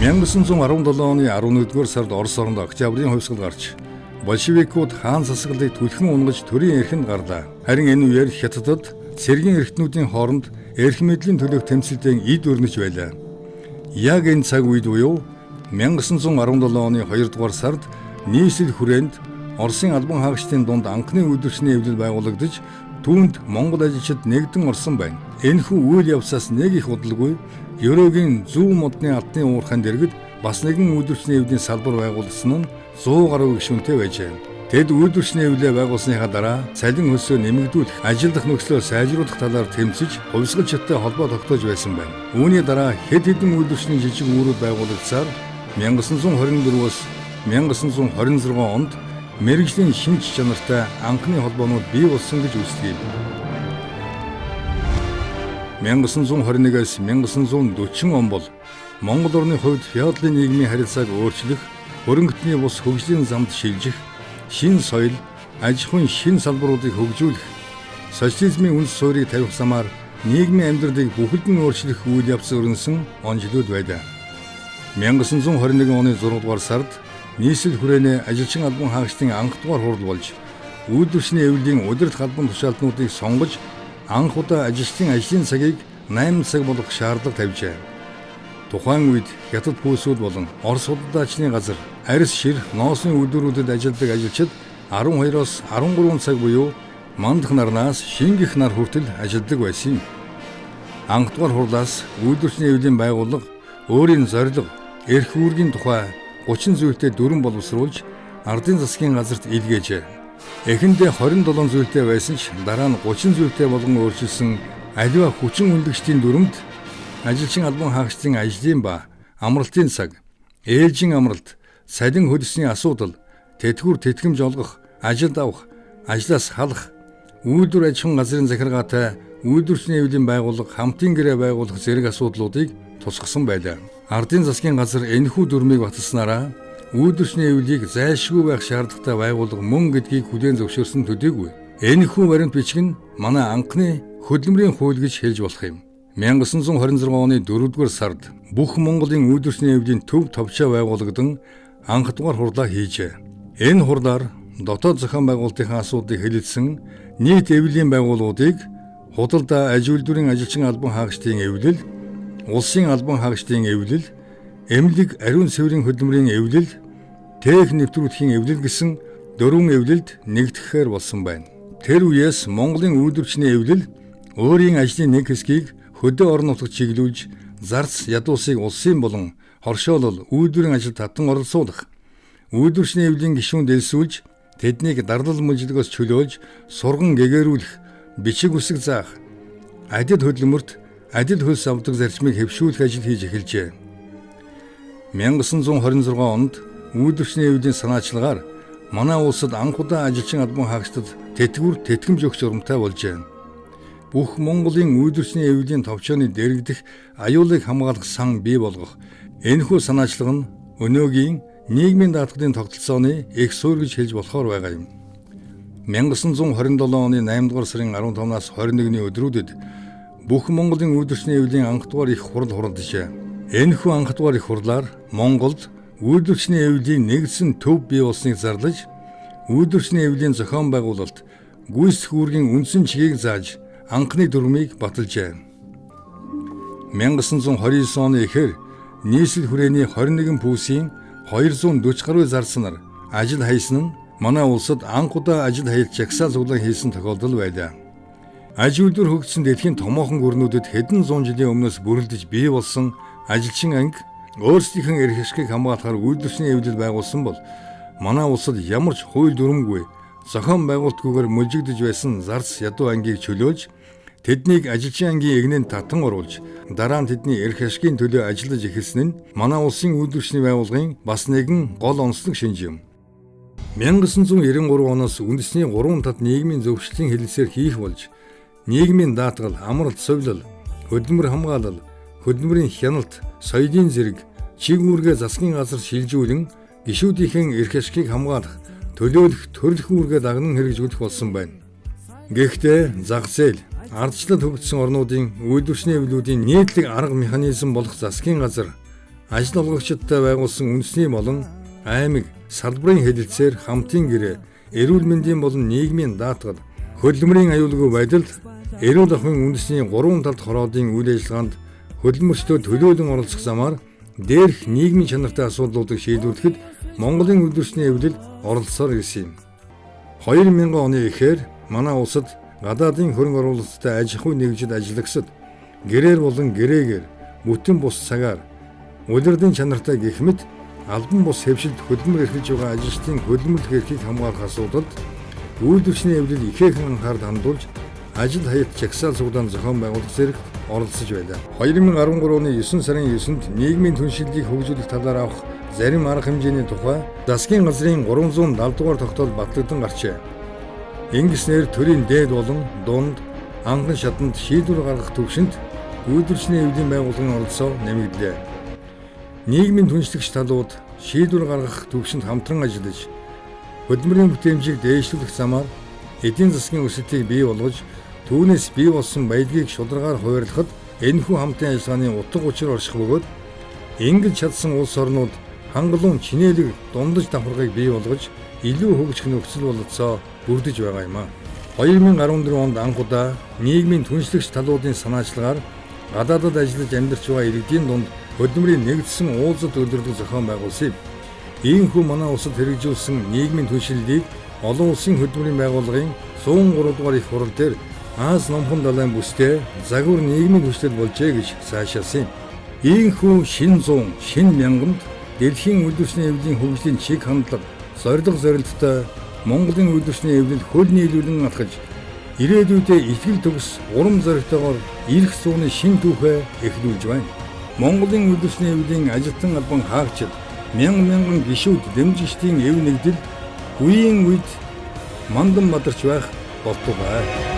1917 оны 11-р сард Орос оронд Октябрийн хувьсгал гарч большевикууд хаан засаглалыг түлхэн унгаж төрийн эрхэнд гарлаа. Харин энэ үеэр Хятадд цэргийн эрхтнүүдийн хооронд эрх мэдлийн төлөөх тэмцэлдэн эд өрнөж байлаа. Яг энэ цаг үед буюу 1917 оны 2-р сард нийслэл хүрээнд Оросын албан хаагчдын дунд анхны үйлдвэрчний эвлэл байгуулагдаж түүнд Монгол ажилчид нэгдэн орсон байна. Энэхүү үйл явцаас нэг их удалгүй Ерөөгийн зүүн модны алтны уурхайн дэргэд бас нэгэн үйлдвэрчний эвлийн салбар байгуулсан нь 100 гаруй гишүүнтэй байжээ. Тэд үйлдвэрчний эвлээ байгуулсныхаа дараа цалин хөлсөө нэмэгдүүлэх, ажиллах нөхцлөө сайжруулах талаар тэмцэж, хувьсгалчидтай холбоо тогтоож байсан байна. Үүний дараа хэд хэдэн үйлдвэрчний жижиг үүрүүд байгуулагдсаар 1924-өөс 1926 онд мэргэжлийн шинж чанартай анхны холбоонууд бий болсон гэж үздэг юм. 1921-ээс 1940 он бол Монгол орны хувьд феодлын нийгмийн харилцааг өөрчлөх, хөрөнгөтний бус хөгжлийн замд шилжих, шинэ соёл, аж ахуйн шинэ салбаруудыг хөгжүүлэх, социализмын үндэс суурийг тавих замаар нийгмийн амьдралыг бүхэлд нь өөрчлөх үйл явц өрнөсөн он жилүүд байлаа. 1921 оны 6 дугаар сард нийслэл хүрээний ажилчин албан хаагчдын анх дугаар хурал болж үйлдвэрчний эвлэлийн удирдах албан тушаалтнуудыг сонгож анх удаа ажилчдын ажлын цагийг 8 цаг болгох шаардлага тавьжээ. Тухайн үед Хятад пүүсүүд болон Орос худалдаачны газар арьс шир ноосны үйлдвэрүүдэд ажилладаг ажилчид 12-оос 13 цаг буюу мандах нарнаас шингэх нар хүртэл ажилладаг байсан юм. Анх дугаар хурлаас үйлдвэрчний эвлийн байгууллага өөрийн зорилго, эрх үүргийн тухай 30 зүйлтэй дүрэм боловсруулж ардын засгийн газарт илгээжээ. Эхэндээ 27 зүйлтэй байсан ч дараа нь 30 зүйлтэй болгон өөрчилсөн аливаа хүчин үнэлэгчдийн дүрэмд ажилчин албан хаагчдын ажлын ба амралтын цаг, ээлжийн амралт, цалин хөлсний асуудал, тэтгэвэр тэтгэмж олгох, ажилд авах, ажлаас халах, үйлдвэр аж ахуйн газрын захиргаатай үйлдвэрчний эвлийн байгууллага хамтын гэрээ байгуулах зэрэг асуудлуудыг тусгасан байлаа. Ардын засгийн газар энэхүү дүрмийг баталснараа үйлдвэрчний эвлийг зайлшгүй байх шаардлагатай байгууллага мөн гэдгийг хүлээн зөвшөөрсөн төдийгүй. Энэхүү баримт бичиг нь манай анхны хөдөлмөрийн хууль гэж хэлж болох юм. 1926 оны 4-р сард бүх Монголын үйлдвэрчний эвлийн төв товчоо байгуулагдан анх дугаар хурлаа хийжээ. Энэ хурлаар дотоод зохион байгуулалтын асуудлыг хэлэлцсэн нийт эвлийн байгууллагуудыг худалдаа аж үйлдвэрийн ажилчин албан хаагчдын эвлэл, улсын албан хаагчдын эвлэл, эмнэлэг ариун цэврийн хөдөлмөрийн эвлэл, тех нэвтрүүлэхийн эвлэл гэсэн дөрвөн эвлэлд нэгтгэхээр болсон байна. Тэр үеэс Монголын үйлдвэрчний эвлэл өөрийн ажлын нэг хэсгийг хөдөө орон нутагт чиглүүлж зарц ядуусыг улсын болон хоршоолол үйлдвэрийн ажилд татан оролцуулах, үйлдвэрчний эвлийн гишүүнд элсүүлж тэднийг дарлал мөлжлөгөөс чөлөөлж сурган гэгээрүүлэх, бичиг үсэг заах, адил хөдөлмөрт адил хөлс авдаг зарчмыг хэвшүүлэх ажил хийж эхэлжээ. 1926 онд үйлдвэрчний эвлийн санаачлагаар манай улсад анх удаа ажилчин албан хаагчдад тэтгэвэр тэтгэмж өгч урамтай болжээ. Бүх Монголын үйлдвэрчний эвлийн товчооны дэргэдэх аюулыг хамгаалах сан бий болгох энэхүү санаачлага нь өнөөгийн нийгмийн даатгалын тогтолцооны их суурь гэж хэлж болохоор байгаа юм. 1927 оны 8 дугаар сарын 15-наас 21-ний өдрүүдэд бүх Монголын үйлдвэрчний эвлийн анх дугаар их хурал хуралджээ. Энэхүү анх дугаар их хурлаар Монголд үйлдвэрчний эвлийн нэгдсэн төв бий болсныг зарлаж, үйлдвэрчний эвлийн зохион байгуулалт, гүйцэтгэх үүргийн үндсэн чигийг зааж анхны дүрмийг баталжээ. 1929 оны эхээр нийслэл хүрээний 21 пүүсийн 240 гаруй зарцнаар ажил хайсан нь манай улсад анх удаа ажил хаялт жагсаал цуглаан хийсэн тохиолдол байлаа. Аж үйлдвэр хөгжсөн дэлхийн томоохон гүрнүүдэд хэдэн зуун жилийн өмнөөс бүрэлдэж бий болсон ажилчин анги өөрсдийнхөө эрх ашгийг хамгаалахаар үйлдвэрчний эвлэл байгуулсан бол манай улсад ямар ч хууль дүрмгүй зохион байгуулалтгүйгээр мөлжигдэж байсан зарц ядуу ангийг чөлөөлж тэднийг ажилчин ангийн эгнээнд татан оруулж дараа нь тэдний эрх ашигын төлөө ажиллаж эхэлсэн нь манай улсын үйлдвэрчний байгууллагын бас нэгэн гол онцлог шинж юм. 1993 оноос үндэсний 3 тат нийгмийн зөвшөлтийн хэлэлцээр хийх болж нийгмийн даатгал, амралт, сувилал, хөдөлмөр хамгаалал, хөдөлмөрийн хяналт, соёлын зэрэг чиг үүргээ засгийн газар шилжүүлэн гишүүдийнхээ эрх ашигыг хамгаалах, төлөөлөх, төрлөх үүргээ дагнан хэрэгжүүлэх болсон байна. Гэхдээ зах зээл, ардчлал хөгжсөн орнуудын үйлдвэрчний эвлүүдийн нийтлэг арга механизм болох засгийн газар ажил олгогчдод байгуулсан үндэсний болон аймаг салбарын хэлэлцээр хамтын гэрээ, эрүүл мэндийн болон нийгмийн даатгал, хөдөлмөрийн аюулгүй байдалд эрүүл ахуйн үндэсний 3 талд хороодын үйл ажиллагаанд хөдөлмөрчдөд төлөөлөн оролцох замаар дээрх нийгмийн чанартай асуудлуудыг шийдвэрлэхэд Монголын үйлдвэрчний эвлэл оролцсоор ирсэн юм. 2000 оны эхээр манай улсад гадаадын хөрөнгө оруулалттай аж ахуй нэгжид ажиллагсад гэрээр болон гэрээгээр бүтэн бус цагаар улирдын чанартай гэх мэт албан бус хэвшилд хөдөлмөр эрхэлж байгаа ажилчдын хөдөлмөрлөх эрхийг хамгаалах асуудалд үйлдвэрчний эвлэл ихээхэн анхаарал хандуулж ажил хаялт жагсаал цуглаан зохион байгуулах зэрэгт оролцож байлаа. 2013 оны 9 сарын 9-нд нийгмийн түншиллийг хөгжүүлэх талаар авах зарим арга хэмжээний тухай засгийн газрын 370 дугаар тогтоол батлагдан гарчээ. Ингэснээр төрийн дээд болон дунд анхан шатанд шийдвэр гаргах түвшинд үйлдвэрчний эвлийн байгууллагын оролцоо нэмэгдлээ. Нийгмийн түншлэгч талууд шийдвэр гаргах түвшинд хамтран ажиллаж хөдөлмөрийн бүтээмжийг дээшлүүлэх замаар эдийн засгийн өсөлтийг бий болгож түүнээс бий болсон баялагийг шударгаар хуваарлахад энэхүү хамтын ажиллагааны утга учир орших бөгөөд ингэж чадсан улс орнууд хангалуун чинээлэг дундаж давхаргыг бий болгож илүү хөгжих нөхцөл бололцоо бүрдэж байгаа юм а. 2014 онд анх удаа нийгмийн түншлэгч талуудын санаачлагаар гадаадад ажиллаж амьдарч байгаа иргэдийн дунд хөдөлмөрийн нэгдсэн уулзалт өдөрлөг зохион байгуулсан юм. Иймхүү манай улсад хэрэгжүүлсэн нийгмийн түншлэлийг олон улсын хөдөлмөрийн байгууллагын 103 дугаар их хурал дээр Аз номхон далайн бүсдээ загвар нийгмийн түншлэл болжээ гэж цаашаасан юм. Иймхүү шинэ зуун, шинэ мянгамд дэлхийн үйлдвэрчний эвлийн хөгжлийн чиг хандлага, зорилго зорилттой Монголын үйлдвэрчний эвлэл хөл нийлүүлэн алхаж ирээдүйдээ итгэл төгс урам зоригтойгоор ирэх зууны шинэ түүхээ эхлүүлж байна. Монголын үйлдвэрчний эвлийн ажилтан албан хаагчид мянган мянган гишүүд дэмжигчдийн эв нэгдэл үеийн үед мандан бадарч байх болтугай.